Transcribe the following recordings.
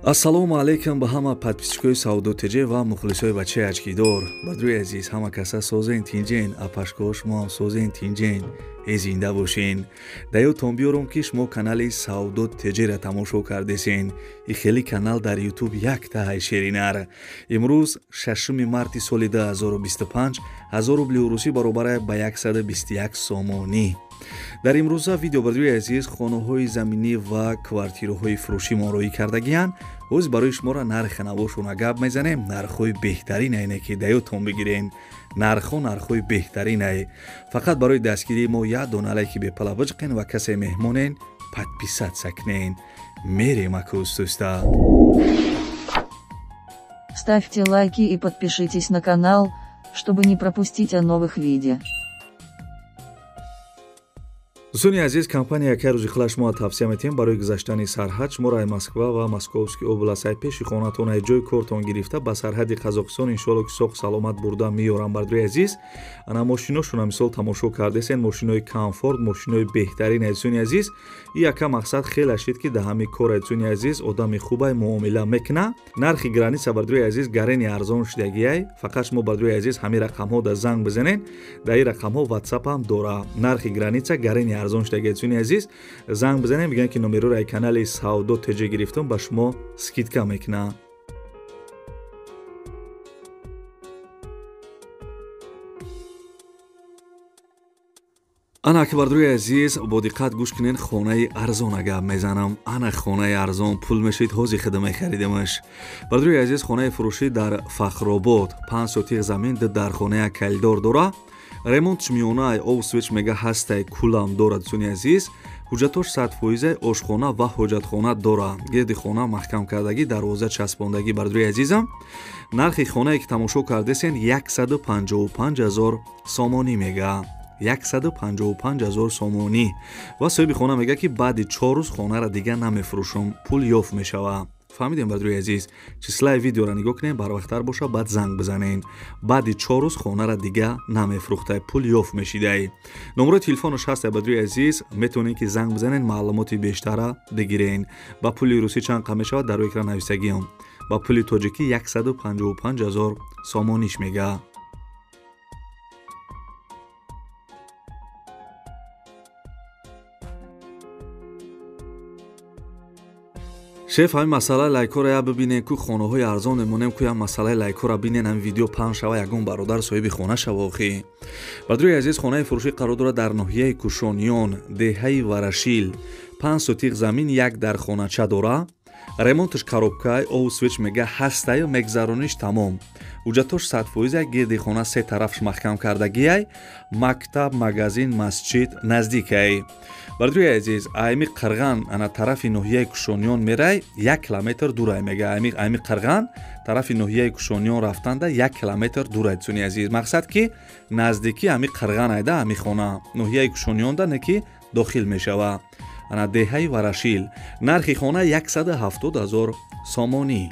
Ассалому алайкум ба ҳама подписчикои Савдо ТЖ ва мухлисои бачаи ачкидор. Бадруи азиз, ҳама каса созен тинҷен, апашкош мо ҳам созен тинҷен, э зинда бошен. Даётон биёрам, ки шумо канали Савдо ТЖ-ра тамошо кардесен. И хели канал дар Ютуб якта шеринар. Имрӯз 6 марти соли 2025 1000 рубли русӣ баробар ба 121 сомонӣ. Дар имрӯза видео, бардӯи азиз, хонаҳои заминӣ ва квартираҳои фурӯшӣ мо роӣ кардагиянд. Ҳоз барои шуморо нархи навошона гап мезанем. Нархҳои беҳтарин айне ки даётон бигирен. Нархҳо нархҳои беҳтаринай. Фақат барои дастгирии мо як дона лайки бепала биҷиқен ва касе меҳмонен подписаться кунен. Мерем акустуста. Ставьте лайки и подпишитесь на канал, чтобы не пропустить о новых видео. Дӯстони азиз, компания яке рӯзи хила шумо тавсия метиҳем барои гузаштани сарҳад. Шуморо ай Москва ва Московский област ай пеши хонатон ай ҷои кортон гирифта ба сарҳади Қазоқистон иншоалло ки соқ саломат бурда меёрам. Бардӯи азиз, ана мошиношона мисол тамошо кардесен, мошинои комфорт, мошинои беҳтарин. Дӯстони азиз, и яка мақсад хеле шид ки дар ҳамин кор, дӯстони азиз, одами хубай муомила мекуна. Нархи граница, бардӯи азиз, гарени арзон шудагиай. Фақат шумо, бардӯи азиз, ҳамин рақамҳо да занг бизанен, дар ин рақамҳо WhatsApp ҳам дора. Нархи граница гарени арзон шудагӣ. Дӯстони азиз, занг бизанем, бигӯянд ки номероро ай канали Савдо ТЖ гирифтам, ба шумо скидка мекунам. Ана акбардӯи азиз, бо диққат гӯш кунен, хонаи арзона гап мезанам. Ана хонаи арзон пул мешид, ҳози хида мехаридемаш. Бардӯи азиз, хонаи фурӯшӣ дар Фахробод, 5 сотих замин, ду дархонаи калидор дора. Ремонтш миёнаай, об свеч мега ҳастай, кулам дора. Дӯстони азиз, ҳуҷҷатош 100%, ошхона ва ҳоҷатхона дора. Гирди хона маҳкам кардагӣ, дарвоза часпондагӣ. Бардӯи азизам, нархи хонае ки тамошо кардесен 155 000 сомонӣ мега. 155 000 сомонӣ. Ва соҳиби хона мега ки баъди 4 рӯз хонара дига намефурӯшам, пул ёфт мешава. Фаҳмидем, бардӯи азиз? Числаи видеоро нигоҳ кунем, барвақттар боша, баъд занг бизанен. Баъди 4 рӯз хонара дига намефурӯхтай, пул ёфт мешидай. Номерои телефонаш ҳаст, бардӯи азиз, метавонед ки занг бизанен, маълумоти бештара бигирен. Ба пули русӣ чанд қам мешавад, дар рӯи экран нависагиам. Ба пули тоҷикӣ 155 000 сомониш мега. Шеф, ҳамин масъалаи лайкҳоро я бибинен, ку хонаҳои арзон мемонем, ку я масъалаи лайкҳоро бинен, ҳамин видео паҳн шава, ягон бародар соҳиби хона шава охи. Бардӯи азиз, хонаи фурӯшӣ қарор дорад дар ноҳияи Кушониён, деҳаи Варашил. 5 сотих замин, як дархонача дора. Ремонтш коробкай, об свеч мега ҳастаю, мегзарониш тамом. Ҳуҷҷатош 100%, гирди хона се тарафш маҳкам кардагиай, мактаб, магазин, масҷид наздикай. Бардӯи азиз, айми Қирған ана тарафи ноҳияи Кушониён мерай, 1 километр дурай мега. Айми Қирған тарафи ноҳияи Кушониён рафтанда 1 километр дурай. Дӯстони азиз, мақсад ки наздики ами Қирған айда ами хона ноҳияи Кушониёнда не ки дохил мешава. Ана деҳаи Варашил. Нархи хона 170 000 сомонӣ.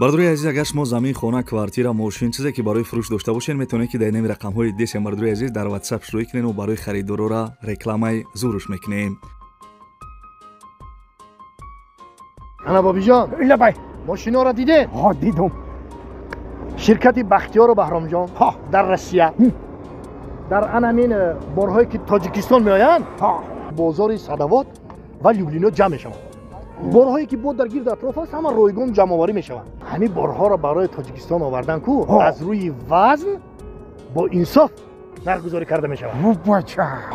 Бардӯи азиз, агар шумо замин, хона, квартира, мошин, чизе ки барои фурӯш дошта бошед, метавонед ки дар инами рақамҳои десем, бардӯи азиз, дар WhatsApp шурӯъ кунед ва барои харидорора рекламаи зуруш мекунем. Ана бобиҷон, лабай, мошиноро дидед? Ҳа, дидум. Ширкати Бахтиёру Баҳромҷон дар Россия дар ан ҳамин борҳое ки Тоҷикистон меоянд, бозори Садавод ва Люблино ҷамъ мешаванд. Борҳое ки бо дар гирди атроф аст, ҳама ройгон ҷамъоварӣ мешаванд. Ҳамин борҳоро барои Тоҷикистон овардан ку аз рӯи вазн бо инсоф нархгузорӣ карда мешавад.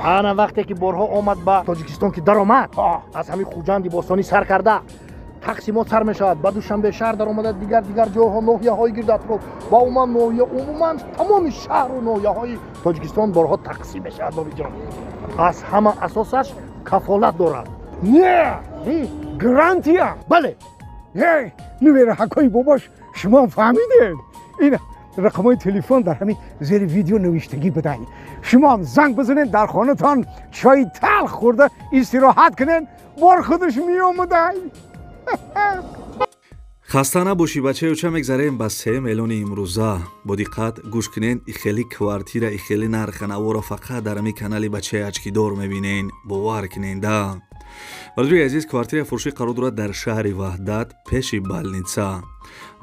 Ана вақте ки борҳо омад ба Тоҷикистон ки даромад, аз ҳамин Хуҷанди бостонӣ сар карда тақсимот сар мешавад, ба Душанбе шаҳр даромада, дигар дигар ҷойҳо, ноҳияҳои гирди атроф ва умуман ноҳия, умуман тамоми шаҳру ноҳияҳои Тоҷикистон борҳо тақсим мешавад. Бобиҷон, аз ҳама асосаш кафолат дорад. Не, гарантия. Бале. Нувераҳакои бобош, шумо фаҳмидед? Ин рақамҳои телефон дар ҳамин зери видео навиштагӣ будай. Шумоам занг бизанед, дар хонатон чойи талх хӯрда истироҳат кунед, бор худаш меомадай. Хаста набошӣ бачаюча, мегзарем ба сеюм эълони имрӯза. Бо диққат гӯш кунен, ихели квартира, ихели нарха навора фақат дар ҳамин канали бачаи очкидор мебинен, бовар кунен да. Бародари азиз, квартира фурӯшӣ қарор дорад дар шаҳри Ваҳдат, пеши больница.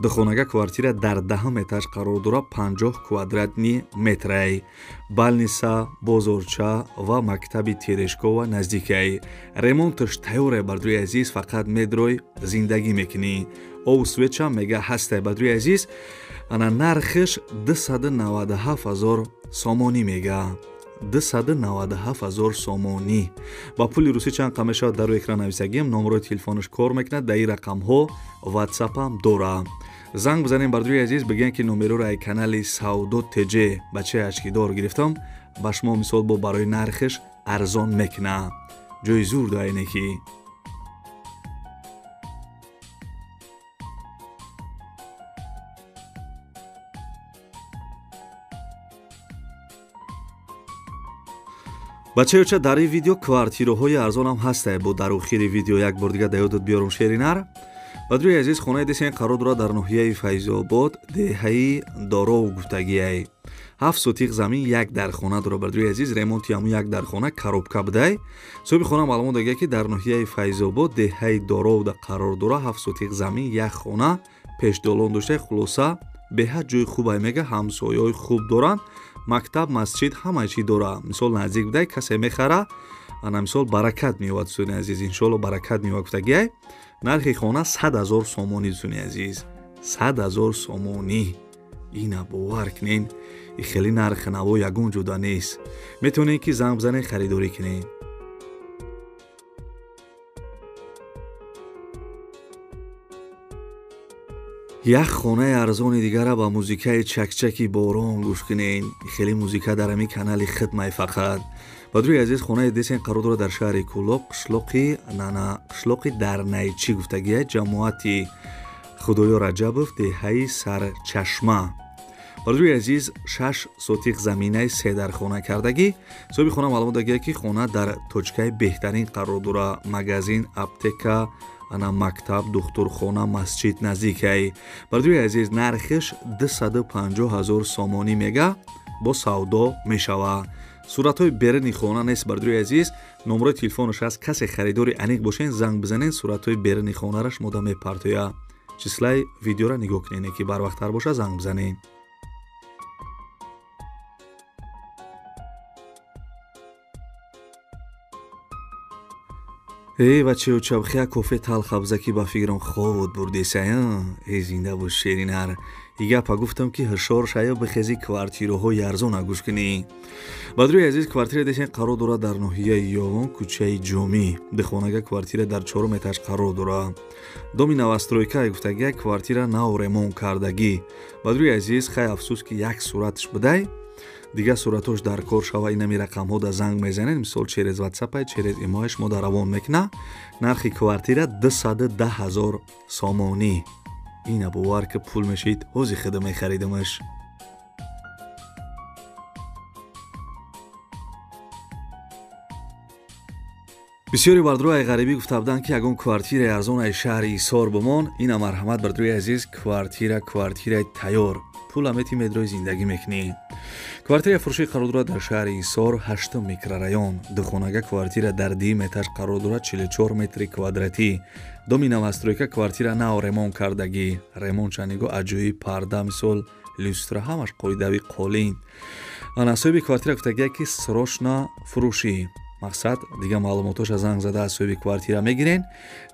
Духонага квартира дар 10 этаж қарор дорад, 50 квадратни метрай. Больница, бозорча ва мактаби Терешкова наздикай. Ремонташ тайёре бародари азиз, фақат медрой зиндагӣ мекунӣ. Об свеча мега ҳастай бародари азиз. Ана нархиш 297 000 сомонӣ мега. 297 000 сомонӣ. Ба пули русӣ чанд қа мешавад дар рӯи экран нависагием. Номерои телефонаш кор мекунад, дар ин рақамҳо ватсапам дора. Занг бизанем бародари азиз, бигӯем ки номероро ай канали Савдо ТЖ бачаи очкидор гирифтам, ба шумо мисол бо барои нархиш арзон мекуна. Ҷои зур да ине ки. Бачаюча, дар ин видео квартираҳои арзонам ҳастай. Бо дар охири видео як бор дига да ёдат биёрам шеринар. Бародари азиз, хонаи десен қарор дорад дар ноҳияи Файзобод, деҳаи Доров гуфтагиай. 7 сотиқ замин, як дархона дорад бародари азиз. Ремонти ҳамун як дархона коробка будай. Соҳиби хона маълумот дагия ки дар ноҳияи Файзобод, деҳаи Доровда қарор дорад, 7 сотиқ замин, як хона, пешдолон доштай. Хулоса беҳад ҷои хубай мега, ҳамсояҳои хуб доранд, мактаб, масҷид ҳама чӣ дора. Мисол наздик будай, касе мехара, ана мисол баракат меёбад дӯстони азиз, иншоалло баракат меёбад гуфтагиай. Нархи хона 100 000 сомонӣ дӯстони азиз, 100 000 сомонӣ. Ина бовар кунен, и хеле нархи наво ягон ҷуда нест. Метавонед ки занг бизанед, харидорӣ кунед. Як хонаи арзони дигара ба музикаи чакчаки борон гӯш кунен. Хеле музика дар ҳамин канали хидмай фақат. Бародари азиз, хонаи десен қарор дорад дар шаҳри Кӯлоб, қишлоқи Дарнайчӣ гуфтагия, ҷамоати Худоё Раҷабов, деҳаи Сарчашма. Бародари азиз, 6 сотиқ заминаи се дархона кардагӣ. Соҳиби хона маълумот дагия ки хона дар точкаи беҳтарин қарор дорад, магазин, аптека, ана мактаб, духтурхона, масҷид наздикай. Бародари азиз, нархиш 250 000 сомонӣ мега, бо савдо мешава. Суратҳои беруни хона нест бародари азиз, номерои телефонаш аст. Касе харидори аниқ бошен, занг бизанен, суратҳои беруни хонараш мода мепартоя. Числаи видеора нигоҳ кунен, ки барвақттар боша занг бизанен. Эй бачаюча, бихия кофе талха биза ки ба фикрам хобот бурдесая. Эй зинда бош шеринар. И гапа гуфтам ки ҳушёр шая, бихези квартираҳои арзона гӯш кунӣ. Бародари азиз, квартира десен қарор дорад дар ноҳияи Ёвон, кӯчаи Ҷомӣ. Духонага квартира дар 4 этаж қарор дорад. Доми новостройка гуфтагия, квартира нав ремонт кардагӣ. Бародари азиз, хай афсӯс ки як сураташ будай, дигар суратош дар кор шава. Инами рақамҳо да занг мезанед, мисол через ватсапай, через имояш мо да равон мекуна. Нархи квартира 210 000 сомонӣ. Ина бовар ки пул мешид, ҳози хида мехаридамаш. Бисёри бардорои ғарибӣ гуфта буданд ки ягон квартираи арзон аз шаҳри Ҳисор бимон. Ина марҳамат бардорои азиз, квартира, квартираи тайёр. Пула мети медрои зиндагӣ мекунӣ. Квартираи фурӯшӣ қарор дорад дар шаҳри Ҳисор, 8 микрорайон. Духонага квартира дар 2 этаж қарор дорад, 44 метри квадратӣ. Доми новостройка, квартира нав ремонт кардагӣ. Ремонтша нигоҳ, аҷоиб, парда, мисол люстра, ҳамаш қоидави қолин. Ана соҳиби квартира гуфтагия ки срочно фурӯшӣ. Мақсад дигар маълумотоша занг зада аз соҳиби квартира мегирен.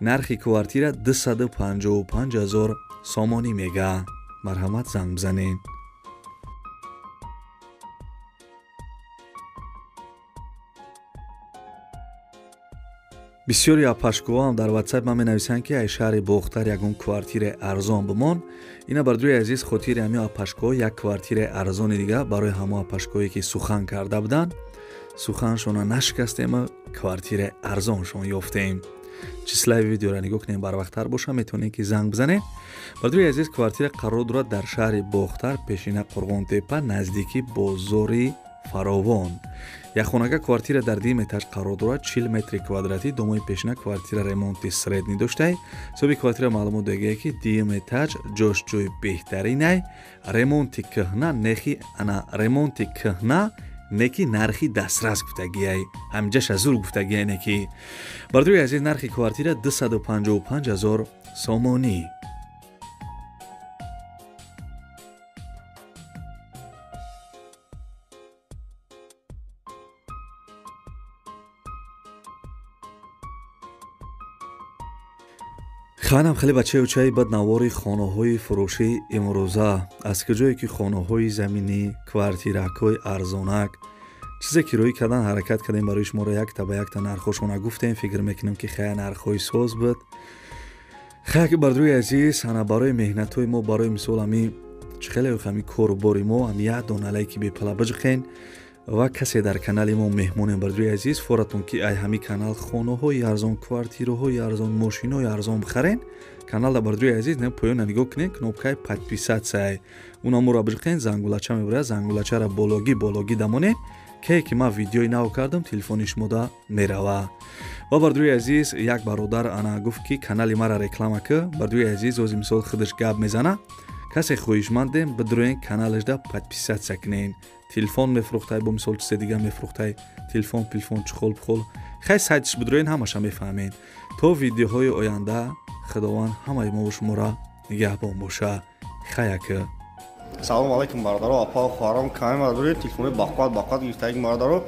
Нархи квартира 255 000 сомонӣ мега. Марҳамат занг бизанед. Бисёри апашкоҳам дар ватсап ман менависанд ки ай шаҳри Бохтар ягон квартираи арзон бимон. Ина бардорои азиз, хотири ҳамин апашкоҳ як квартираи арзони дига барои ҳамо апашкоҳе ки сухан карда буданд, суханшона нашикастем, квартираи арзоншон ёфтем. Числаи видеора нигоҳ кунем, барвақттар боша, метавонед ки занг бизанед. Бардорои азиз, квартира қарор дорад дар шаҳри Бохтар, пешина Қурғонтепа, наздики бозори Фаровон. Яхонага квартира дар дуюм этаж қарор дорад, 40 метри квадратӣ, домои пешина квартира ремонти средний доштай. Соҳиби квартира маълумот додагие, ки дуюм этаж ҷош ҷои беҳтаринай, ремонти кӯҳна нехи ана ремонти кӯҳна неки нархи дастрас гуфтагиай, ҳамҷаша зур гуфтагиай неки. Бардои азиз, нархи квартира 255 000 сомонӣ. Ханам хеле бачаючаи бад навори хонаҳои фурӯшӣ имрӯза, аз куҷое ки хонаҳои заминӣ, квартиракҳои арзонак, чизе ки рӯй кардан ҳаракат кардем барои шуморо якта ба якта нархҳошона гуфтем. Фикр мекунем, ки хая нархҳои соз буд. Хая ки бардои азиз, ана барои меҳнатҳои мо, барои мисол ами чӣ хеле ами корубори мо, ами як дона лайки бепала биҷиқен ва касе дар канали мо меҳмонем. Бардои азиз, форатон ки ай ҳами канал хонаҳои арзон, квартираҳои арзон, мошинои арзон бихарен, каналда бардои азиз не поёна нигоҳ кунед, кнопкаи подписаться унамура биҷиқен, зангулача мебарад, зангулачара бологӣ бологӣ дамонед, ке ки ман видеои нав кардам, телефони шумода мерава. Ва бардои азиз, як бародар ана гуфт, ки канали мара реклама ки. Бардои азиз, ози мисол худаш гап мезана, касе хоҳишмандем, бидроен каналашда подписаться кунен. Телефон мефурӯхтай, бо мисол чизе дига мефурӯхтай, телефон пилфон чухол пухол, хай сайтиш бидроен, ҳамаша мефаҳмед. То видеоҳои оянда Худованд ҳамаи мову шуморо нигаҳбон боша. Хаяка. Салом алайкум, бародаро, апа, хоҳарон, каме бародаро, телефони бақувват бақувват гирифтагӣ бародаро,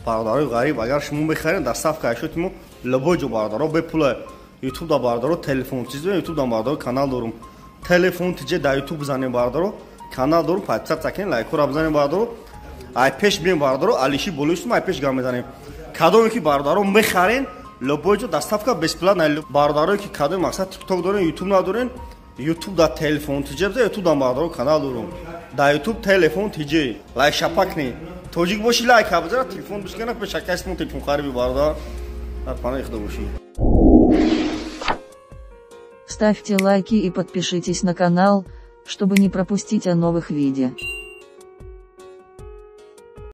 бародарои ғариб, агар шумо мехаред, доставка ашёти мо любой ҷо бародаро бепула. Ютуб да бародаро телефон чиз, ютуб да бародаро канал дорум. Телефон тиҷе дар ютуб бизанем бародаро, канал дорум, подписаться кунед, лайкҳоро бизанем бародаро. Ай пеш бием бародаро, алиши болои ай пеш гап мезанем. Кадоме ки бародаро мехарен, любой ҷо доставка бесплатна. Бародарое ки кадоме мақсад тикток дорен, ютуб надорен, ютуб да телефон тиҷе бизан, ютуб да бародаро канал дорум. Дар ютуб телефон тиҷе, лайк шапак не. Тоҷик боши лайк бизан, телефон бишкана, пешакайсмон телефон хариби бародар. Дар паноҳи Худо бошӣ. Ставьте лайки и подпишитесь на канал, чтобы не пропустить о новых видео.